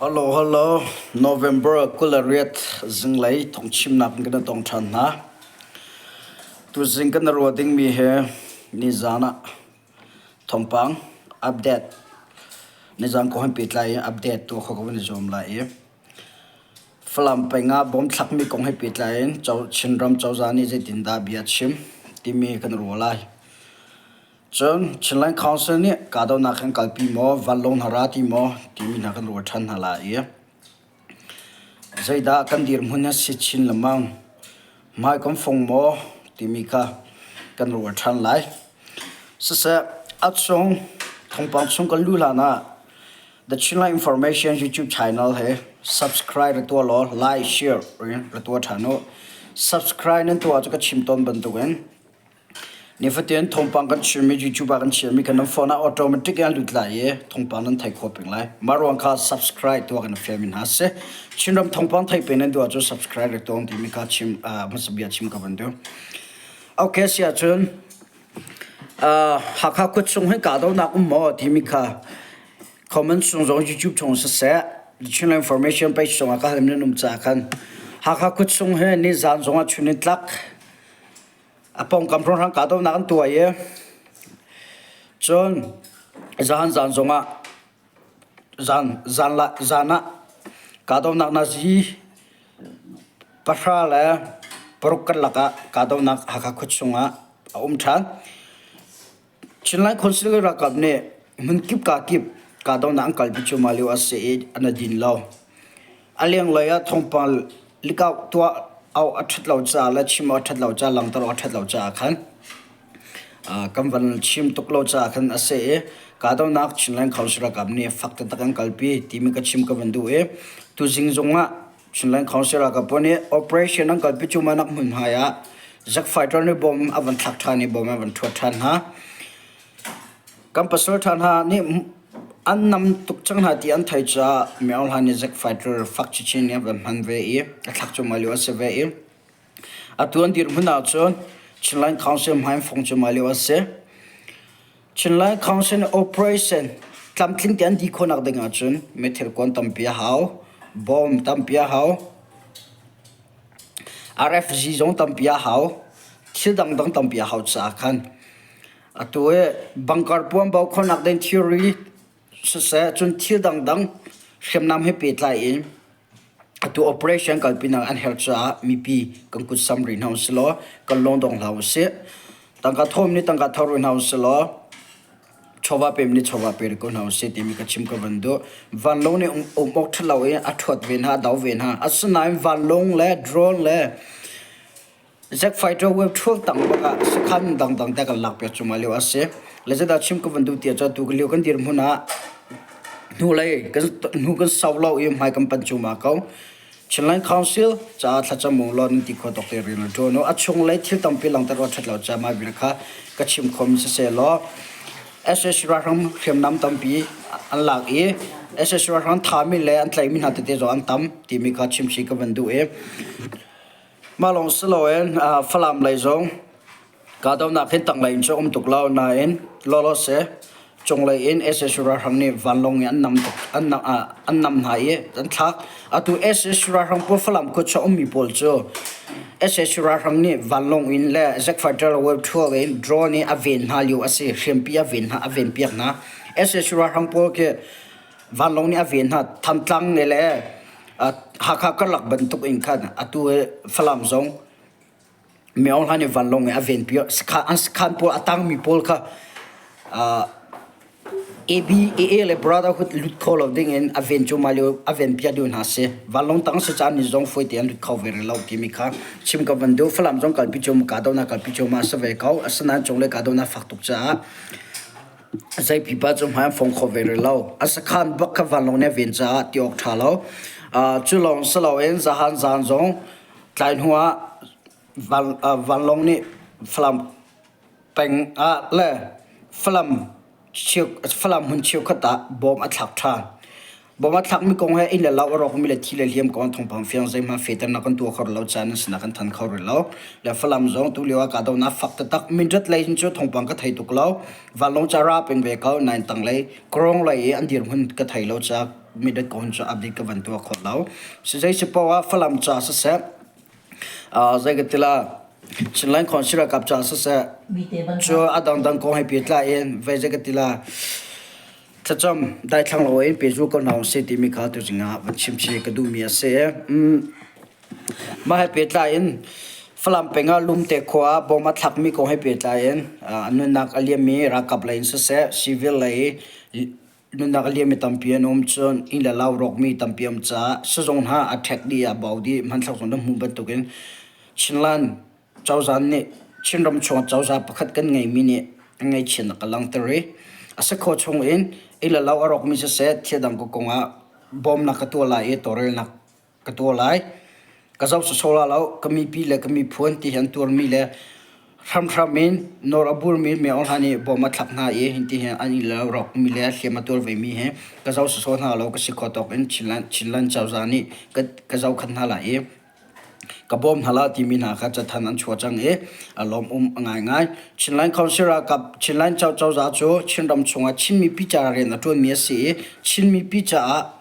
Hello, hello. November 28 zinglei thawngchimnak in kan tong ṭhan hna. Tuzing kan ruah dingmi he nizan ah thawngpang update nizan ko han pehtlai in update tuah kho ko kan i zuam lai i Falam peng ah bom thlakmi kong he pehtlai in Chinram cozah nih zeitindah bia a chim timi kan ruah lai. Cun Chinland Council nih kahdohnak an kalpi maw, vanlawng hna ra ti maw timi hna kan ruat ṭhan hna lai i zeidah kan dirhmun a si chin lengmang, hmai kan fong maw timi kha kan ruat ṭhan lai. Siseh, a chung thawngpang chung kan luh hlan ah The Chinland Information YouTube channel he subscribe ra tuah law like, share ra tuah ṭhan u. Subscribe nan tuah cu ka chim tawn bantukin Nifatin thawngpang kan chimmi YouTube ah kan chiahmi kha nan phone ah automatic in an lut lai i thawngpang nan theih khawh peng lai. Mah ruang kha subscribe tuah kan fialmi hna si. Chinram thawngpang theih peng nan duh ahcun subscribe rak tuah timi kha chim hmasa bia chim ka van duh. Okay si ahcun Hakha khuachung hi kahdohnak um maw timi kha comment chung zong YouTube chung siseh Chinland Information page zong ah ka hal nan um caah khan Hakha khuachung hi nizan zong ah chun in tlak A pawngkam hrawnghrang kahdohnak an tuah i cun zahan zan zongah zan zan la zan ah kahdohnak nazi 3 le 6 karlak ah kahdohnak Hakha khuachung ah a um ṭhan. Chinland Council ralkap nih hmunkip kakip kahdohnak an kalpi cuahmah lio a si i an i din lo. A lenglei ah thawngpang likauh tuah awk a ṭhat lo caah le chim awk a ṭhat lo caah langhter awk a ṭhat lo caah khan kan van chim tuk lo caah khan a si i kahdohnak Chinland Council ralkap nih fak taktak an kalpi timi ka chim ka van duh i tuzing zong ah Chinland Council ralkap pawl nih operation an kalpi cuahmah nak hmunhmai ah Zack fighter nih bom a van thlak ṭhan i bom a van ṭhuat ṭhan hna. Kan pasal ṭha hna nih an nam tuk cang hna ti an theih caah Min Aung Hlaing nih Zack fighter fak chinchin in a van hman ve i a thlak cuahmah lio a si ve i atu an dirhmun ahcun Chinland Council hmai an fong cuahmah lio a si. Chinland Council operation tlamtling te an dih khawhnak ding ahcun meithil kuan tampi a hau, bomb tampi a hau, RFG zong tampi a hau, thil dangdang tampi a hau caah khan atu i bunker puan bo khawhnak ding thilri siseh cun thil dangdang hriamnam he pehtlai in Atu operation kalpinak an herh caah mipi kan kut sam rih hna usih law kan lung dong hlah usih. Tangka thawm nih tangka tho rih hna usih law chawva pem nih chawva pe rih ko hna usih timi ka chim ka van duh. Vanlawng nih um awk ṭhalo i a ṭhuat ve hna, a do ve hna. Asinain vanlawng le drone le Zack fighter web ṭhul tang bak ah sakhan dangdang te kan lakpiak cuahmah lio a si. Le zeidah chim ka van duh ti ahcun tu lio kan dirhmun ah hnulei kan hnu kan sau lo i hmai kan panh cuahmah ko. Chinland Council caah thlacam u law nan ti khawh tawk te rian ṭuan u. A chunglei thil tampi langhter awk ṭhat lo caah mah vial kha ka chim khomi siseh law SAC ralhrang hriamnam tampi an lak i SAC ralhrang thami le an tlaihmi hna tete zong an tam timi kha chimchih ka van duh i Mah lawng si loin Falam lei zong kahdohnak hi tanglei in cu a um tuk lo nain lawlaw si cunglei in sac ralhrang nih vanlawng in an nam tuk an nam, an nam hna i an thlak. Atu sac ralhrang pawl Falam khuachung ummi pawl cu sac ralhrang nih vanlawng in le jet fighter wave 12 in drone in a ven hna lio a si. Hriampi a ven hna a ven piak hna. sac ralhrang pawl khi vanlawng nih a ven hna. Thantlang ne le Hakha karlak bantuk in khan atu hi Falam zong Min Aung Hlaing nih vanlawng in a venpi an sakhan pawl a tangmi pawl kha AB, AA le Brotherhood lut kho lo ding in a ven cuahmah lio a ven piak lio hna si. Vanlawng tang si caan ni zong fawi te an lut kho ve rih lo timi kha chim ka van duh. Falam zong kalpi cuahmah kahdohnak kalpi cuahmah a si ve ko. Asinain cunglei kahdohnak fak tuk caah Zei pipa cu hmai an fong kho ve rih lo. A sakhan bak kha vanlawng nih a ven caah ti awk ṭha lo. Cu lawng si loin zahan zaan zong tlai hnu ah vanlawng nih Falam peng ah le Falam Falam hmun cheukhat ah bom a thlak ṭhan. Bom a thlakmi kong he inn le lo a rawkmi le thi le hliam kong thawngpang fiang zeihmanh fehternak kan tuah kho rih lo caah nan sinah kan than kho rih lo. Le Falam zong tulio ah kahdohnak fak taktak Mindat lei hin cu thawngpang ka thei tuk lo. Vanlawng ca ra peng ve ko nain tanglei Kawrong lei i an dirhmun ka thei lo caah Mindat kong cu update ka van tuah kho lo. Zei si paoh ah Falam ca siseh zei ka ti la Chinland Council ralkap ca siseh cu a dangdang kong he pehtlai in vei zei ka ti la Thlacam daithlang loin pehzul ko hna usih timi kha tuzing ah van chim chih ka duhmi a si. Mah he pehtlai in Falam peng ah Lumte khua ah bom a thlakmi kong he pehtlai in nunnak a liammi ralkap lei in siseh, civil lei nunnak a liammi tampi an um. Cun inn le lo rawkmi tampi an um caah sizung hna a ṭhek dih, a bo dih. Hmanthlak zong na hmuh bantukin Chinland Cozah nih Chinram chung cozah pakhat kan ngeimi nih a ngaihchiatnak a langhter i a si khawh chung in inn le lo a rawkmi siseh thil dang kong ah bawmnak ka tuah lai i tawlrelnak ka tuah lai. Ka zoh sawsawh la lo, ka mipi le ka miphun ti hi an tuarmi le hramhram in nawl a burmi Myo Aung Hlaing nih bawm a thlak hna i hinti hin an inn le lo rawkmi le hliam a tuar vemi hi ka zoh sawsawh hna lo ka si khawh tawk in Chinland, Chinland cozah nih ka, ka zohkhat hna lai i Ka bawm hna la timi hna kha cathanh an chuah cang i a lawmum a ngaingai. Chinland Council ralkap Chinland cozah cu Chinram chungah Chin mipi caah rian a ṭuanmi a si i Chin mipi caah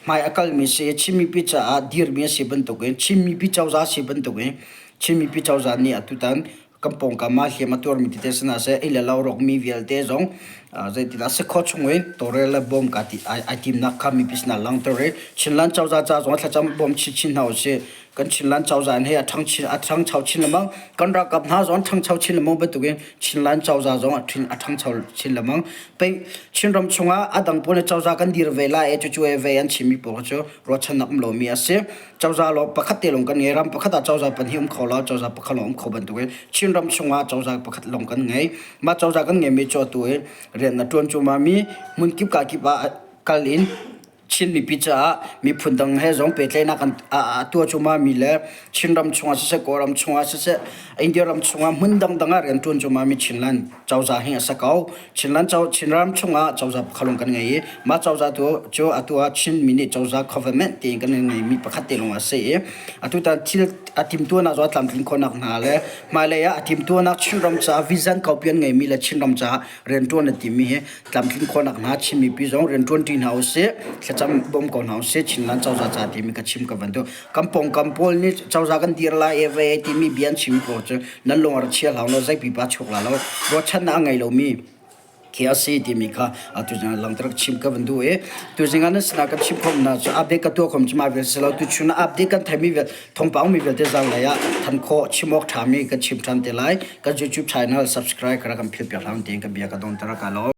hmai a kalmi si i Chin mipi caah dirmi a si bantukin Chin mipi cozah a si bantukin Chin mipi cozah nih atutan kan pawngkam ah hliam a tuarmi tete si hna seh, inn le lo rawkmi vialte zong zeitindah si khawh chung in tawlrel le bawm ka ti ai timnak kha mipi sinah langhter i Chinland cozah ca zong thlacam bawm chinchin hna usih. Kan Chinland cozah in hei a ṭhang chin a ṭhangcho chin lengmang. Kan ralkap hna zong an ṭhangcho chin lengmang bantukin Chinland cozah zong a ṭhin a ṭhangcho chin lengmang. Pei Chinram chungah a dang pawl nih cozah kan dir ve lai e cucu e ve an chimmi pawl kha cu ruahchannak um lomi a si. Cozah lawng pakhat te lawng kan ngei. Ram pakhat ah cozah pahnih um kho lo, cozah pakhat lawng um kho bantukin Chinram chungah cozah pakhat lawng kan ngei. Mah cozah kan ngeimi cu atu hi rian a ṭuan cuahmahmi hmunkip kakip ah kal in Chin mipi caah miphun dang he zong pehtlaihnak an a tuah cuahmahmi le Chinram chungah siseh, Kawlram chungah siseh, India ram chungah hmun dangdang ah rian ṭuan cuahmahmi Chinland cozah hi a si ko. Chinland co Chinram chungah cozah pakhat lawng kan ngei i mah cozah tu cu atu ah Chinmi nih cozah government tiin kan ngeimi pakhat te lawng a si i atutan thil a timtuahnak zong a tlamtlin khawhnak hna le hmailei ah a timtuahnak Chinram caah vision kaupi an ngeimi le Chinram caah rianṭuan a timi hi tlamtlin khawhnak hna Chin mipi zong rianṭuan ṭi hna usih thlacam bawm ko hna usih Chinland cozah ca timi ka chim ka van duh. Kan pawngkam pawl nih cozah kan dir lai e ve timi bia an chim pawl cu nan lung a ra chia hlah law zei pipa chuak la lo ruahchannak a ngei lomi khi a si timi kha atu zing langter chim ka van duh i tuzing ah nan sinah kan chim khom na cu update ka tuah khom cu ma vial si lo tuchun ah update kan theimi vial thawngpang mi vialte zanglei ah than khawh chim awk ṭhami kan chim ṭhan te lai kan YouTube channel subscribe kha kan phil piak hlah tiin ka bia ka dong ter ka lo.